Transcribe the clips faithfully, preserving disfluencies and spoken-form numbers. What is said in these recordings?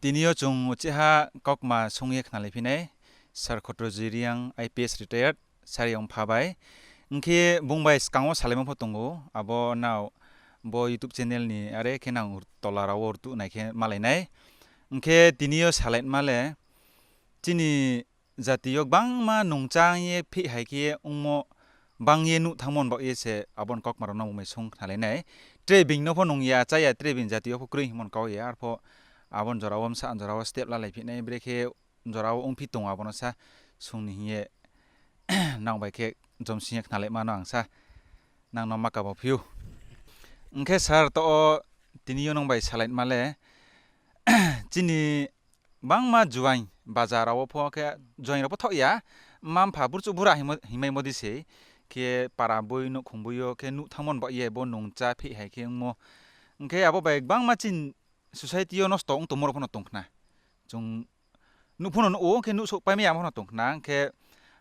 Tini yo chung uchih ha kaukma sung ye khnalaiphi nai, Sir Khotroji Reang, I P S retired, sir yong pha bai. Hing khe bung bai skang wo salaimo pho tong ou, abo nrao bo YouTube channel ni are khe nang tola rao wo rtuh nai khe malai nai. Hing khe tini yo salaima le, chini jati yo gbangma nungchang ye phih hai khe ongmo, bang ye nuh thanngmo ni baoh ye se abo ni kaukma rao no bung bai sung khnalai nai. Tre being no pho nung ya, chá ya, tre being jati yo pho kroi hingmo ni kau ya, arpho abo ni jora wo bsa jora wo step lalaiphi nai, brekhe jora wo ongphi tong abo no sa sung ni hing ye nang bai khe jomsing ye khnalaima no ang sa nang no ma kabo phi ou. Hing khe sir, taoh wo tini yo nung bai salaima le, chini gbangma juaing baza rao wo pho khe, juaing rao pho thaoh ya, mma-mpha burchuh bura hingmo, hingmaimo di sei, khe para boi nouhkhong boi yo khe nuh thanngmo ni baoh ye bo nungchang phih hai khe ongmo. Hing khe abo bai gbangma chini society yo nosto ong tongmo rao pho no tong khna. Chung nuh pho no nuh ou, khe nuhsouh paimai ya pho no tong khna, hing khe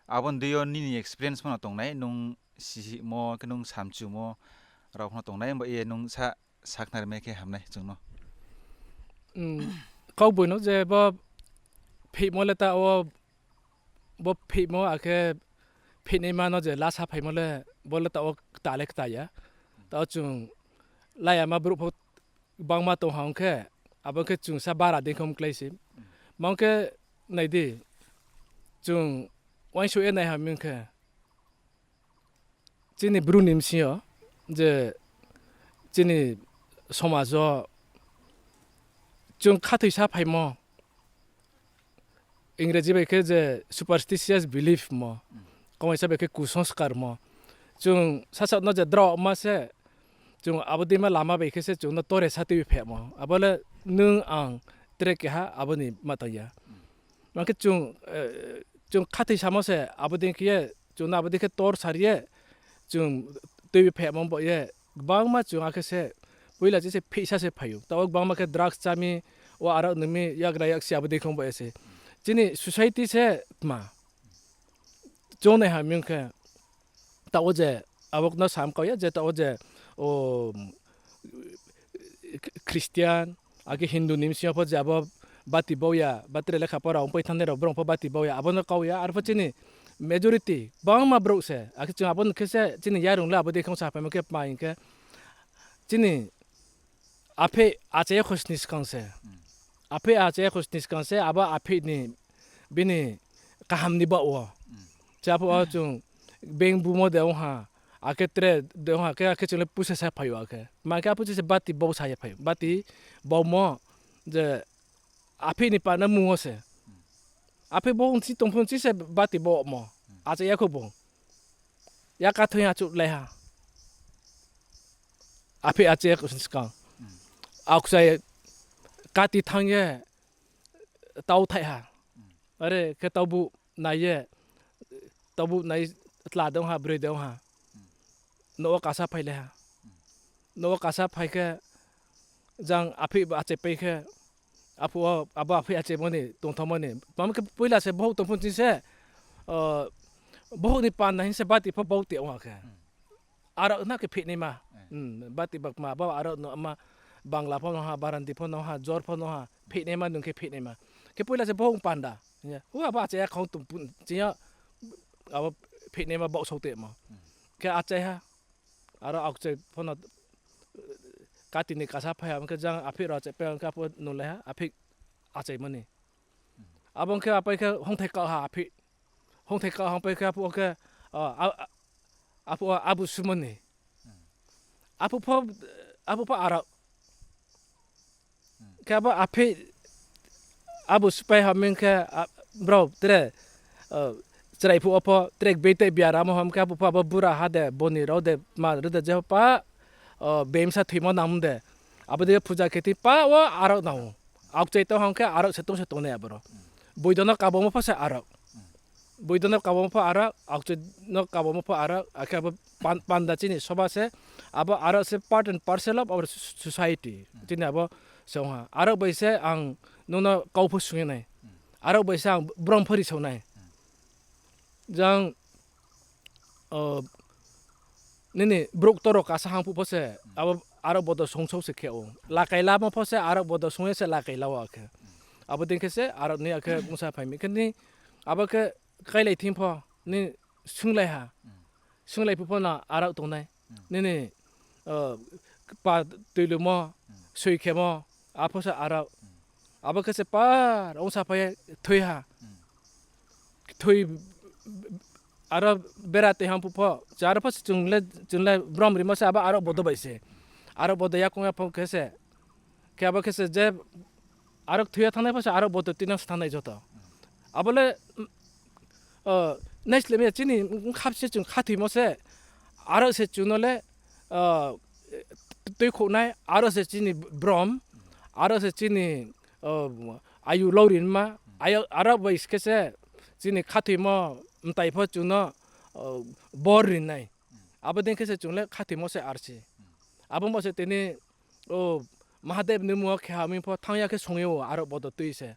abo ni dei yo nini experience pho no tong nai, nung sihihmo, khe nung samchumo rao pho no tong nai, bo ye nung sa, sakhnari mai khe ham nai chung no. Kaugboino je bo phihmo le taoh wo, bo phihmo akhe phihnaima no je lasa phaimo le, bo le taoh wo kta le kta ya. Taoh chung layama brouh pho gbangma tong ha ong khe, abo khe chung sa bara dei khe mklái se. Ma ong khe nai di, chung uaingsouh ye nai ha mi ong khe, chini Bru ni bsing yo je chini somaj wo chung khathoisa phaimo, Ingreji bai khe je superstitious belief mo, kamaisa bai khe kusongskar mo. Chung sasaoh no je drao ma se, chung abo deima lama bai khe se chung no tore sa tuiphehmo. Abo le nung ang tre keha abo ni ma tang ya. Ma khe chung, chung khathoisamo se abo dei khe ye, chung no abo dei khe tor sari ye, chung tuiphehmo bo ye, gbangma chung akhe se, poila chi se phihsa se phai ou. Taoh wo gbangma khe drugs chá mi, o arao nung mi, yakgra yaksi abo dei khe ong bo ye se. Chini society se tma. Chung nai ha mi ong khe, taoh wo je, abo no sam kau ya je, taoh wo je, o, Christian, akhe Hindu ni bsing yo pho je abo bati bau ya, ba tre lekha pora ongpai thanngnai rao brao pho bati bau ya, abo no kau ya, arpho chini majority, gbangma brouh se, akhe chung abo no khe se, chini yarung le abo dei khe ong sa phaimo khe tma hing khe, chini apheih achai ya kho sni skang se. Apheih achai ya kho sni skang se, abo apheih ni bini kaham ni baoh wo. Chá phuh wo chung beng bumo de ong ha, akhe tre de ong ha, khe akhe chung le pusa sa phai ou akhe. Ma khe aphuh chi se bati bau sa ye phai ou. Bati baumo je apheih ni panda mung wo se. Apheih bung chi tong phun chi se bati baumo. Achai ya kho bung. Ya kathoi achouh lai ha. Apheih achai ya kho sni skang. Aokchai kati thanng ye tau thaih ha. Are khe taubuh nai ye, taubuh nai tla de ong ha, broi de ong ha. Nouh wo kasa phai lai ha. Nouh wo kasa phai khe, jang apheih achaipai khe, aphuh wo, abo apheih achaimo ni, tongthaomo ni. Tma khe poila se bohouh tong phun chi se, bohouh ni panda hing se bati pho bau te ong ha khe. Arao na khe phihnaima. Bati bakma, abo arao no ma, Bangla pho no ha, Barandi pho no ha, Jor pho no ha, phihnaima nung khe phihnaima. Khe poila se bohouh panda. Abo achai ya kho tong phun chi ya, abo phihnaima bau sautemo. Khe achai ha, aro aokchai pho no kati ni kasa phai ha, khe jang apheih rao achaipai ha, khe aphuh nunglai ha, apheih achaimo ni. Abo khe apai khe hongthai kau ha apheih. Hongthai kau hangpai khe aphuh wo khe, aphuh wo abu sumo ni. Aphuh pho, aphuh pho arao. Khe abo apheih, abu supai ha ming khe, brao tre, chrai phuh wo pho tre beitei biaramo ham khe aphuh pho abo bura ha de, boni rao de, ma rao de, je pho pa, bemsa thoimo nang de. Abo dei phuja khe ti pa wo arao nang ou. Aokchai tong hang khe arao se tong se tongnai aboro. Boido no kabomo pho se arao. Boido no kabomo pho arao, aokchai no kabomo pho arao, akhe abo panda chini soba se, abo arao se part and parcel of our society. Chini abo se ong ha. Arao bai se ang nung no kau pho sung ye nai. Arao bai se ang brao pho risao nai. Jang, nini brouh ktor rao kasa hang phuh pho se, abo arao bodo sungsao se khe ou. Lakai lamo pho se arao bodo sung ye se lakai la ou akhe. Abo dei khe se arak ni akhe ongsa phai mi khe ni, abo khe kailai thing pho ni sunglai ha. Sunglai phu pho no arak tongnai. Nini, pa tuilumo, soi khemo, apho se arak. Abo khe se par ongsa phai ye thoi ha. Thoi, aro bera tei ham phu pho, aro pho se chung le, chung le brom rimo se abo arak bodo bai se. Arak bodo yakoung ya pho khe se. Khe abo khe se je arak thoi ya thanng nai pho se arak bodo tuinang se thanng nai joto. Abo le, naisleh mi ya chini bkha se chung khathoimo se, arak se chung no le, tuikhouh nai, arak se chini brom, arak se chini, ayu lori ma, arak bai khe se chini khathoimo mtai pho chung no bor ri nai. Abo dei khe se chung le khathoimo se ar se. Abo bo se tini, o, Mahadev ni mmung wo khe ha mi pho thanng ya khe song ye o arak bodo tui se.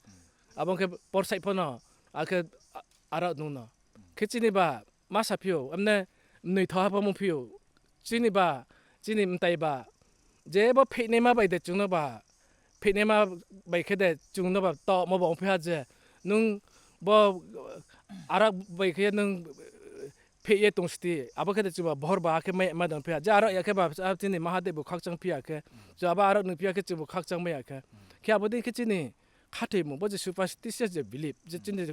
Abo khe porsaih pho no, akhe arak nung no. Khe chini ba ma saphi ou, emne mnoi tho ha pho mungphi ou. Chini ba, chini mtai ba, je bo pheihnaima bai de chung no ba, pheihnaima bai khe de chung no ba taohmo ba ongphi ha je, nung bo arak bai khe nung pheih ye tong sdi, abo khe de chung ba bohor ba khe mai, mai dong phi ha. Je arak ya khe ba, chini Mahadev bu khakchang phi ya khe, chung abo arak nung phi ya khe chung bu khakchang mai ya khe. Khe abo dei khe chini khathoimung, bo je superstitious je belief, je chini,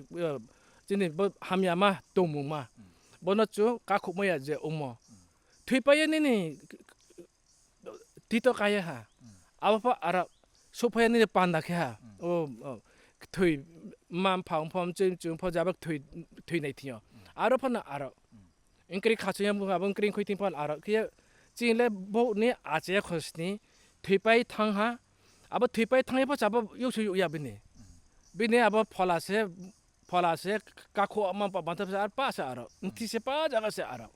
chini bo hamyama tongmungma. Bo no chung kakhouhmai ya je ongmo. Thoipai ye nini tito ka ye ha. Abo pho arak souhphai ye nini panda khe ha. Kthoi mma mpha ong pho, mchoi mchu ong pho, je abo kthoi, kthoi nai thing yo. Aro pho no arak. Nkri khasoing ya bung abo nkri khui thing pho no arak. Khe ye chini le bo ni acha ya khosni thoipai thanng ha. Abo thoipai thanng ye pho se abo youh se youh ya bini. Bini abo phola se, phola se, kakhouh ma pa bantha se ar pa se arak. Mthi se pa jaga se arak.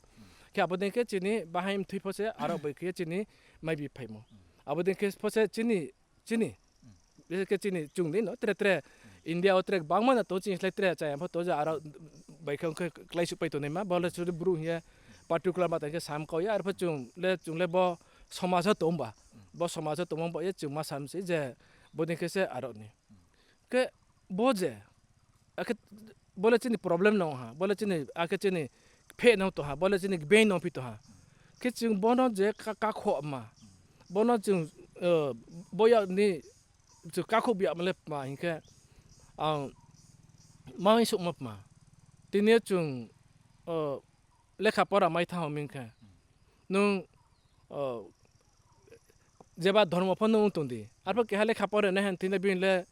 Khe abo dei khe chini bahai mthui pho se arak bai khe ye chini maibi phaimo. Abo dei khe pho se chini, chini. Bise khe chini chung dei no tre tre India wo tre gbangma no tong, chini slái tre chaya pho tong je arak bai khe ong khe kláisuhpai tongnaima, bo le suri Bru hing ye particular ma tang khe sam kau ya, arpho chung le, chung le bo somaj wo tong ba. Bo somaj wo tongmo ba ye chung ma sam se je bo dei khe se arak ni. Khe bo je, akhe bo le chini problem nang ha, bo le chini, akhe chini pheh nang tong ha, bo le chini gbeng nang phi tong ha. Khe chung bo no je ka, kakhouhma, bo no chung, bo yak ni, chung kakhouh bi yagmo le ma hing khe, ang ma hing souhmo ma. Tini yo chung, lekha pora mai thanng mi hing khe, nung, jeba dhormo pho nung tong di. Arpho keha lekha pora nai han thing le bini le,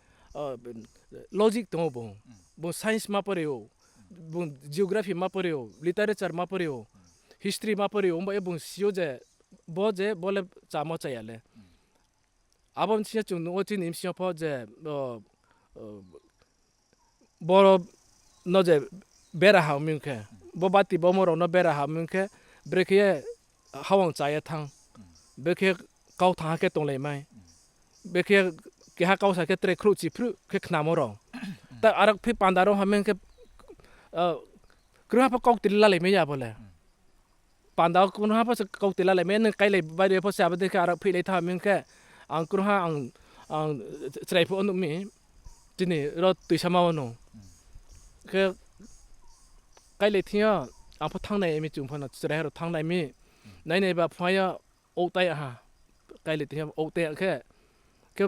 logic tong ou bung. Bung science ma pore ou, bung geography ma pore ou, literature ma pore ou, history ma pore ou, ongba ye bung si ou je, bo je, bo le chamo chaya le. Abo bsing yo chung nuh wo chini bsing yo pho je, boro no je bera ha ong mi hing khe, bo bati bo mo rao no bera ha ong mi hing khe, brekhe ye hawang cha ye thanng, brekhe kau thanng ha khe tonglai mai, brekhe keha kau sa khe tre khrouh chi phruh khe khnamo rao. Ta aro phi panda rao ha mi hing khe, krungha pho kaukti lalai mai ya bo le. Panda wo krungha pho se kaukti lalai mai, nung kailai bari pho se abo dei khe aro phehlai thanng mi hing khe, ang krungha ang, ang chrai phuh wo nuh mi, chini ro tuisama wo no. Khe kailai thing yo, ang pho thanng nai mi, chung pho no chrai rao thanng nai mi, nai nai ba phai yo, ou tai ha, kailai thing yo ou tai khe, khe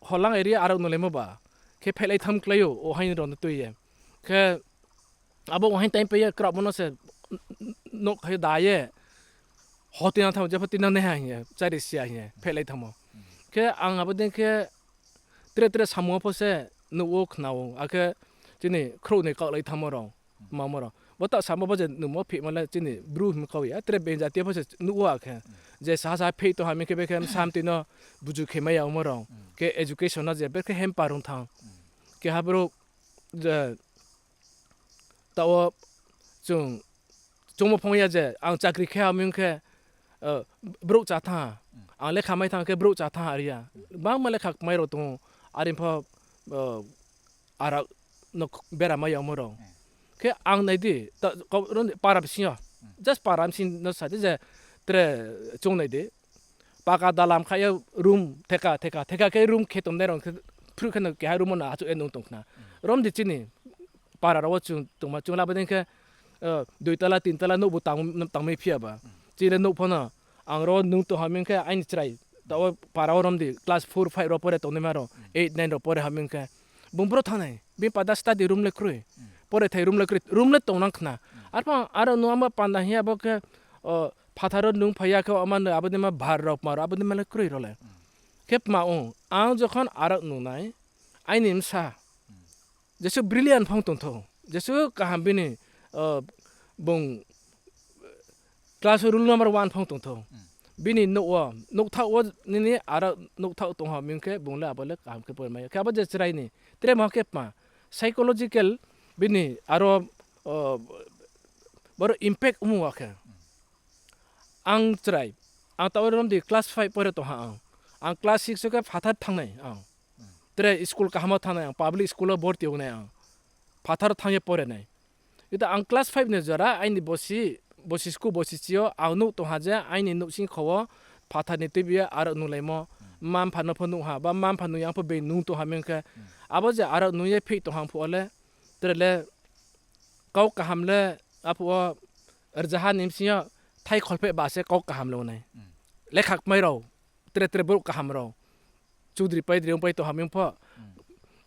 holang area aro nunglaimo ba, khe phehlai tham klái ou, o haing rao no tui ye. Khe abo o haing time pai ye kraohmo no se nouh khe da ye, ho tuinang tham, jepho tuinang nai ha hing ye, chári si ya hing ye phehlai thanngmo. Khe ang abo dei khe tre tre samung wo pho se nuh wo khna ou, akhe chini khrouh ni kaohlai thanngmo rao, mamo rao. Bo ta samo bo je nuhmo phehmo le chini Bru hing kau ya, tre being jati pho se nuh wo akhe. Je saha saha pheh tong ha mi khe bekhe bsa mtoi no buju khe mai ya ongmo rao. Khe education no je bekhe hamper ong thanng. Keha brouh je, taoh wo chung, chungmo phong ya je, ang chakri khe ha mi hing khe, brouh chá thanng ha. Ang lekha mai thanng khe brouh chá thanng ha ri ya. Gbangma lekha kmai rao tong ou, are pho, arak no bera mai ya ongmo rao. Khe ang nai di, para bsing yo, just para bsing no sa di je, tre chung nai di. Paka dalam kha ye room theka, theka, theka khe room khe tongnai rao khe phruh khe no keha room wo no achouh ye nung tong khna. Rom di chini para rao wo chung tongma chung le abo dei khe, dui tala, tin tala nouh bu tang, tangmai phi ya ba. Chini le nouh pho no, ang ro nung tong ha ming khe aini chrai. Taoh wo para wo rom di, class four, five rao pore tongnaima rao, eight, nine rao pore ha ming khe. Bung bro thanng nai, bini pada study room le kroi. Pore thai room le kroi, room le tongnang khna. Arphuh ang aro nung ama panda hing ya bo khe, phathar wo nung phai ya khe ama no abo dei ma bhar rao, kma rao, abo dei ma le kroi rao le. Khe kma ong, ang jokhon aro nung nai, aini bsa, jesuh brilliant phang tong thou, jesuh kaham bini, bung class wo roll number one phang tong thou. Bini nouh wo, nouhthaoh wo nini aro nouhthaoh tong ha ming khe bung le abo le kaham khe pore mai ya. Khe abo je chrai ni, tre ma khe kma, psychological bini aro, boro impact ongmo wa khe. Ang chrai, ang taoh rom di class five pore tong ha ang. Ang class six wo khe phathar thanng nai ang. Tre school kaham wo thanng nai ang, public school wo borti ong nai ang. Phathar thanng ye pore nai. Ita ang class five ni jora aini bosi, bosi sku bosi chi yo ang nouh tong ha je aini nouhsing kho wo phathar ni tuibi ye aro nunglaimo, mma-mpha no pho nuh ha, ba mma-mpha nung yang pho being nung tong ha ming khe. Abo je aro nung ye phih tong ha phuh wo le, tre le kau kaham le, aphuh wo rzaha ni bsing yo thai kholpheh ba se kau kaham le ong nai. Lekha kmai rao, tre tre brouh kaham rao, chudri paidri ongpai tong ha ming pho,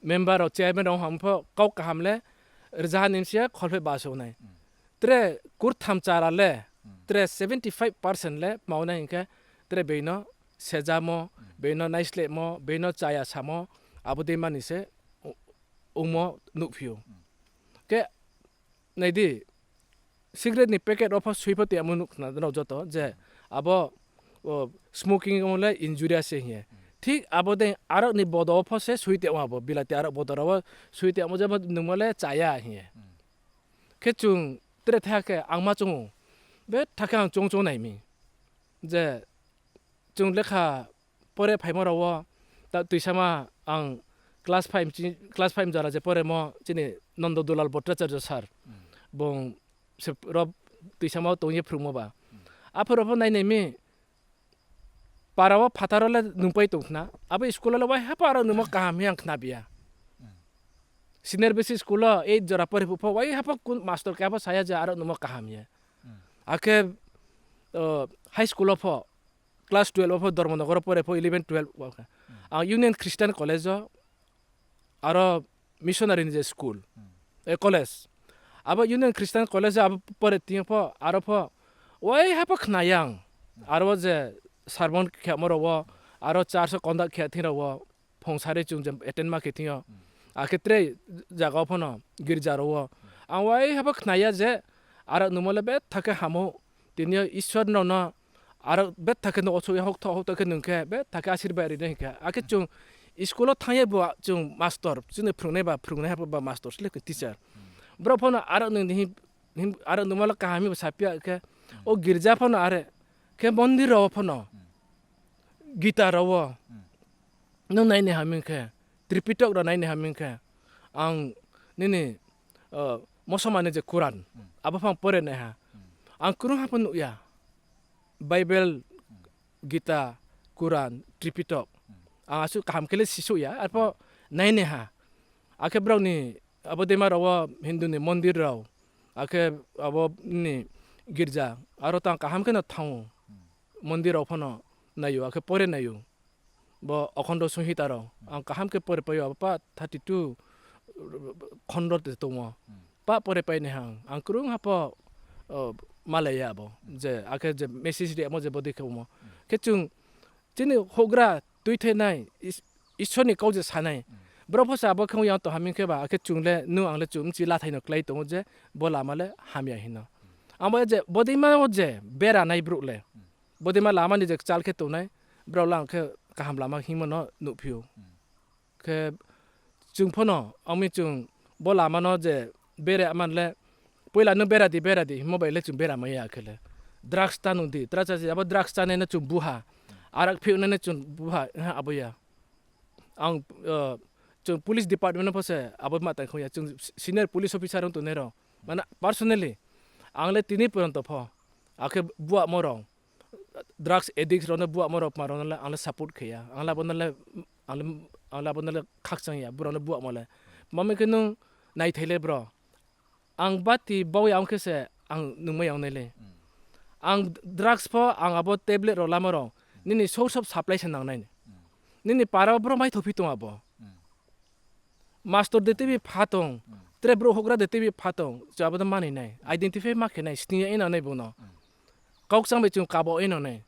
member rao, chairman rao ong ha ming pho, kau kaham le rzaha ni bsing yo kholpheh ba se ong nai. Tre kurtham chara le, tre seventy five percent le kma ong nai hing khe, tre being no sejamo, being no naislehmo, being no chaya samo, abo dei mani se ongmo nuhphi ou. Khe nai di, cigarette ni packet wo pho soi pho tongmo nuh khna nrao joto je abo smoking ong le injurious se hing ye. Thik abo dei aro ni bodo wo pho se soi tongmo abo bilati aro bodo rao wo soi tongmo je abo nungmo le chaya hing ye. Khe chung tre tha khe ang ma choung ou, betha khe ang choung choung nai mi. Je chung lekha pore phaimo rao wo, ta tuisama ang class five jora je poremo chini Nondo Dulal Bhattacharya sir, bung se ro tuisama wo tong ye phrungmo ba. Aphuh rao pho nainai mi, para wo phathar wo le nungpai tong khna, abo school wo le waiha pho aro nungmo kaham hing ye ang khna bi ya. Senior basic school wo eight jora pore phuh pho waiha pho kun mastor keha pho sa ya je aro nungmo kaham hing ye. Akhe high school wo pho, class twelve wo pho Dharmanagar wo pore pho eleven, twelve wo khe. Ang Union Christian College wo, aro missionary ni je school, college. Abo Union Christian College wo abo pore thing yo pho, aro pho, waiha pho khna ya ang. Aro wo je sermon khemo rao wo, aro church wo conduct khe thing rao wo, phongsari chung je attend ma khe thing yo. Akhe tre zaga wo pho no, girja rao wo. Ang waiha pho khna ya je, aro nungmo le betha khe ham ou, tini yo Isor nrao no, aro betha khe no osuh ya houhthoh houhthoh khe nung khe, betha khe asirbad ri nai hing khe. Akhe chung school wo thanng ye bo chung mastor, chini phrungnai ba phrungnaiha pho ba mastor sle khe teacher. Brao pho no aro nung di hing, aro nungmo le kaham hing bo saphi ya khe, o girja pho no are, khe mondir rao wo pho no, Gita rao wo, nung nainai ha ming khe, Tripitok rao nainai ha ming khe, ang nini, Mosoma ni je Koran, abo pho ang pore nai ha. Ang krungha pho nuh ya. Bible, Gita, Koran, Tripitok. Ang asuh kaham khe le sisouh ya, arpho nainai ha. Akhe brao ni abo deima rao wo Hindu ni mondir rao, akhe abo ni girja, aro tang kaham khe no thanng ou. Mondir rao pho no nai ou, akhe pore nai ou. Bo Okhondo Songhita rao ang kaham khe pore pai ou, abo pa thirty two khondo te tongmo. Pa pore pai nai ha ang, ang krungha pho malai ya abo. Je, akhe je message ri yamo je bodei khe omo. Khe chung chini houhgra tuithenai, Isor ni kau je sanai. Brao pho se abo khe ong ya tong ha ming khe ba, akhe chung le, nung ang le chung bchi lathai no klái tong ou je, bo lama le hamya hing no. Abo je, bodeima wo je, bera nai brouh le. Bodeima lama ni je kchal khe tongnai, brao le ang khe kaham lama hingmo no nuhphi ou. Khe chung pho no, ang mi chung bo lama no je bera man le, poila no bera di, bera di, hingmo bai le chung bera mai ya khe le. Drugs ta nung di, tra cha se, abo drugs chánai no chung buha. Arak phehnai no chung buha, abo ya. Ang, chung police department no pho se abo ma tang khong ya, chung senior police officer ong tongnai rao. Mane personally, ang le tini poronto pho, akhe buahmo rao, drugs addict rao no buahmo rao, kma rao no le ang le support khe ya. Ang le abo no le Ang le, ang le abo no le khakchang ya, brouh no buahmo le. Mami khe nung naithai le bro. Ang bati bau ya ong khe se ang nungmai ya ong nai le. Ang drugs pho, ang abo tablet rao lama rao, nini source of supply se nang nai ni. Nini para wo brouh mai thophi tong abo. Master de tuibi pha tong, tre brouh houhgra de tuibi pha tong, chung abo no mani nai, identify ma khe nai, sning ya nang nai bung no. Kau kchang bai chung kabo nang nai.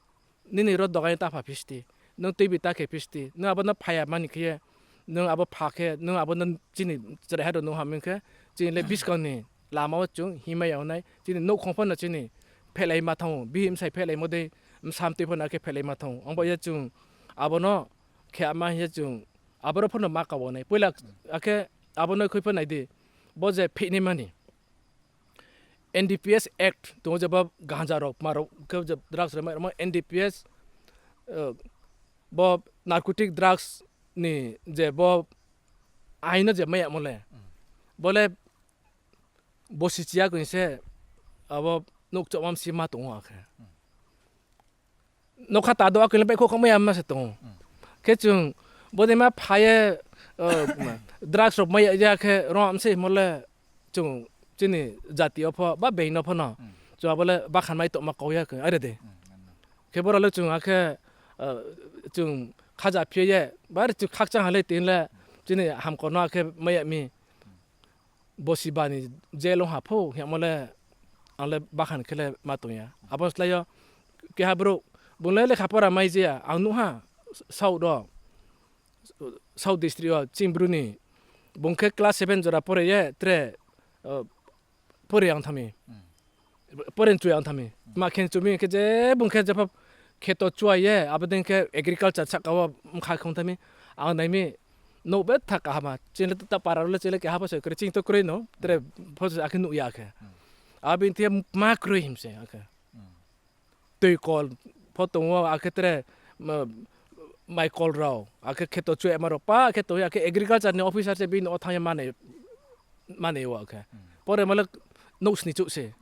Nini ro dogan ta pha phisti, nung tuibi ta khe phisti, nung abo no phai ya mani khe ye, nung abo pha khe, nung abo no chini chraiha rao nung ha ming khe, chini le buskang ni lama wo chung hingmai ya ong nai, chini nouhkhong pho no chini phehlai ma thanng ou, bihih bsai phehlaimo dei, bsa mtoi pho no akhe phehlai ma thanng ou. Abo ye chung abo no khe ama hing ye chung aboro pho no ma kabo nai. Poila akhe abo no khui pho nai di, bo je phihnaima ni N D P S Act tong ou, je bo ganja rao, kma rao, khe je drugs rao mai rao mo N D P S, bo narcotic drugs ni je bo ain no je mai yamo le, bo le bosi chi ya khe se abo nouhkchouhma msi ma tong ou akhe. Nougkha ta do akhe le baihkhouh khaohmai ya ma se tong ou. Khe chung bodeima pha ye, drugs rao mai ya khe rao mse himo le chung chini jati yo pho ba being no pho no chung abo le bakhan mai tongma kau ya khe are de. Khe boro le chung akhe, chung khaja phi ye bari chung khakchang ha le tini le chini hamkor no akhe mai ya mi. Bosi ba ni jail ong ha pho hingmo le, ang le bakhan khe le ma tong ya. Abo slái yo keha brouh, bung le lekha pora mai je ya, ang nuh ha, South wo, South district wo chini bru ni, bung khe class seven jora pore ye tre, pore ang tha mi, pore chu ang tha mi. Tma khe chu mi khe je bung khe jepho kheto chuai ye abo dei khe agriculture sahka wo bkha khong tha mi, ang nai mi, nouh betha kaham ma, chini le ta para rao le chini le keha pho se kroi, chini to kroi no, tre pho se akhe nuh ya khe. Abo ni thing ye ma kroi him se akhe. Tui kol pho tong ou, akhe tre, mai kol rao, akhe kheto chuaima rao pa khe tong ou, akhe agriculture ni officer se bini nouh wo thanng ye manai ou akhe. Pore ma le nouh sni chouh se.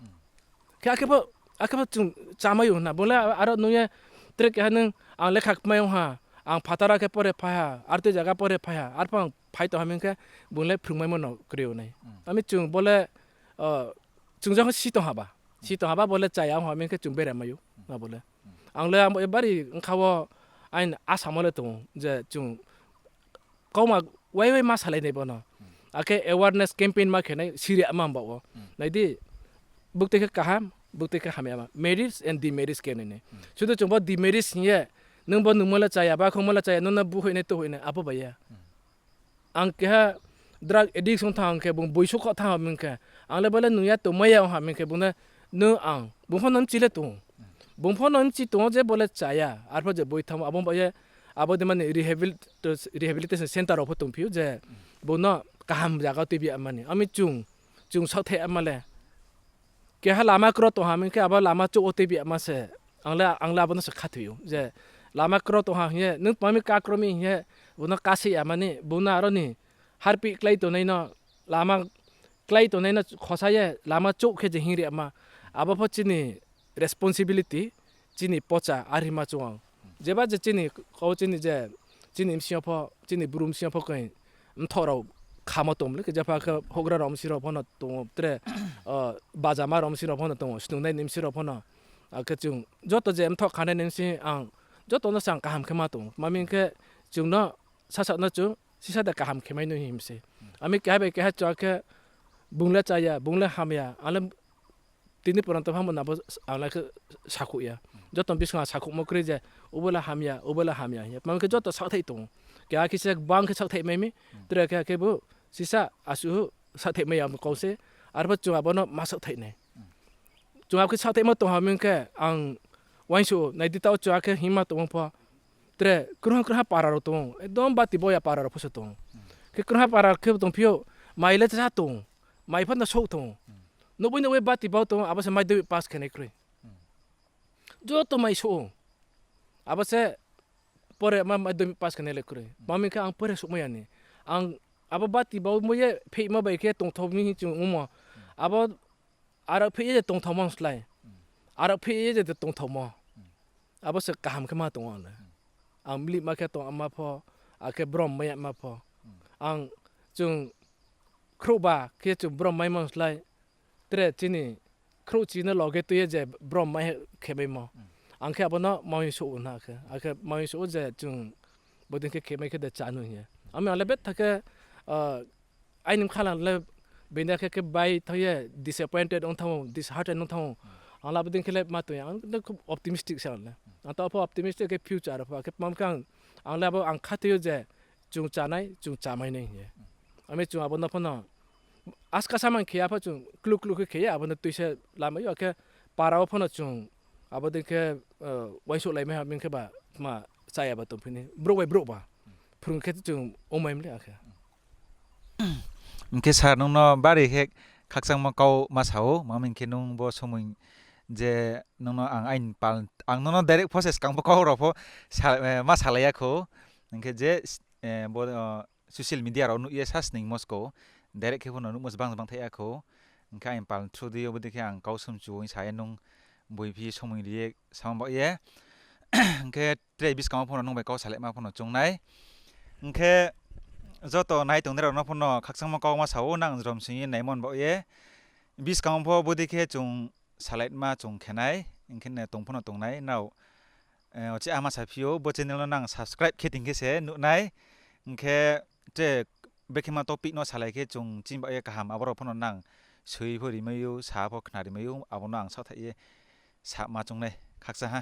Khe akhe pho, akhe pho chung chámai ou hna. Bung le aro nung ye tre keha nung ang lekha kmai ong ha, ang phathar akhe pore phai ha, artui zaga pore phai ha, arphuh ang phai tong ha ming khe bung le phrungmaimo no kroi ou nai. Ami chung bo le, chung jokhon si tong ha ba, si tong ha ba bo le chaya ong ha ming khe chung bera mai ou, abo le. Ang le abo bari bkha wo aini asamo le tong ou je chung kauma wai wai ma salai nai bo no. Akhe awareness campaign ma khe nai, siri ama baoh wo. Nai di, buktui khe kaham, buktui khe hamya ma. Merits and demerits khe nai nai. Sudu chung bo demerits hing ye, nung bo nungmo le chaya, bakhungmo le chaya, nung no buhoih nai, tuhoih nai, abo bai ya. Ang keha drug addict ong thanng khe, bung boisu khaoh thanng ha ming khe, ang le bo le nung ya tongmai ya ong ha ming khe, bung le nung ang, bung pho no mchi le tong ou. Bung pho no mchi tong ou je bo le chaya, arphuh je boi thanngmo, abo bai ye, abo dei mani rehabilitation centre rao pho tongphi ou je, bung no kaham zaga tuibi ya mani. Ami chung, chung saohthaih ama le. Keha lama kro tong ha ming khe abo lama chouh wo tuibi ya ma se, ang le, ang le abo no se khathoi ou je, lama kro tong ha hing ye, nung tma mi ká kro mi hing ye, bung no ká se ya mani, bung no aro ni harpih klái tongnai no, lama klái tongnai no khosa ye lama chouh khe je hing ri ya ma, abo pho chini responsibility, chini pocha, are hima chung ang. Jeba je chini kau chini je, chini bsing yo pho, chini bru bsing yo pho khe mthoh rao khamo tong le, khe jepha khe houhgra rao bsing rao pho no tong ou, tre, bajama rao bsing rao pho no tong ou, snungnai ni bsing rao pho no. Akhe chung joto je mthoh khanai ni bsing ang, joto no se ang kaham khe ma tong ou. Tma hing khe chung no sasaoh no chung sisa de kaham khe mai no him se. Ami keha bai keha chung akhe bung le chaya, bung le hamya, ang le tini poranto phamo na bo ang le khe sakhouh ya. Joto buskang sakhouhmo kroi je, obo le hamya, obo le hamya hing ye. Tma hing khe joto saohthaih tong ou. Keha khe se bang khe saohthaih mai mi, tre keha khe bo sisa asuh saohthaih mai ya kau se, arphuh chung abo no ma saohthaih nai. Chung abo khe saohthaihmo tong ha ming khe ang uaingsouh ou, nai di taoh chung akhe hingma tongmo pho. Tre krungha krungha para rao tong ou, ekdom bati bau ya para rao pho se tong ou. Khe krungha para khe tongphi ou, mai le cha tong ou, mai pho no souh tong ou. Nouhboi nouhboi bati bau tong ou, abo se madhyamik pass khe nai kroi. Joto mai souh ou. Abo se pore ma madhyamik pass khe nai le kroi. Tma hing khe ang pore souhmai ya ni. Ang abo bati bau mo ye pheihma bai khe tongthao mi hing chung ongmo. Abo aro pheih ye je tongthaomo slái. Aro pheih ye je tongthaomo. Abo se kaham khe ma tong ou ang le. Ang mlihma khe tong ama pho, akhe brom mai yama pho. Ang chung khrouhba khe chung brom maimo slái, tre chini khrouhchi no loge tui ye je brom mai khe maimo. Ang khe abo no maing souh na khe, akhe maing souh je chung bodei khe khe mai khe de chá nu hing ye. Ami ang le betha khe, aini bkha le bini khe khe bai thanng ye disappointed ong thanng ou, disheartened ong thanng ou. Ang le abo dei khe le ma tong ya, ang le khub optimistic se ang le. Ang taoh pho optimistic khe future pho, akhe tma khe ang, ang le abo ang khathoi ou je chung chánai, chung chámai nai hing ye. Ami chung abo no pho no aska samang khe ya pho chung klu klu khe khe ye abo no tuisa lamai ou, akhe para wo pho no chung abo dei khe, uaingsouhlaimai ha, bini khe ba tma chá ya ba tongphi ni, brouh bai brouh ba. Phrung khe chung ongmai mle akhe. Hing khe sir, nung no bari khe khakchangmo kau ma sa ou, ma hing khe nung bo somoing je nung no ang aini pal, ang nung no direct pho se skang pho kau rao pho ma salai ya khou. Hing khe je bo social media rao nuh ye sasningmo skang direct khe pho no nuhmo se bang bang thaih ya khou. Hing khe aini pal through di yo bodei khe ang kau sumchu ong sa ye nung boiphi somoing ri ye samo baoh ye. Hing khe tre buskang wo pho no nung bai kau salaima pho no choung nai. Hing khe joto nai tongnai rao no pho no khakchangmo kau ma sa ou, nang jrom sing ye naimo ni baoh ye. Buskang wo pho bodei khe chung salaima chung khe nai, hing khe tong pho no tong nai nrao. Ochi ama saphi ou, bo channel no nang subscribe khe tong khe se nuh nai. Hing khe tre bekhe ma topic no salai khe chung chini baoh ye kaham abo rao pho no nang soi pho rimai ou, sa pho khna rimai ou, abo no ang saohthaih ye sama choung nai. Khakchang ha.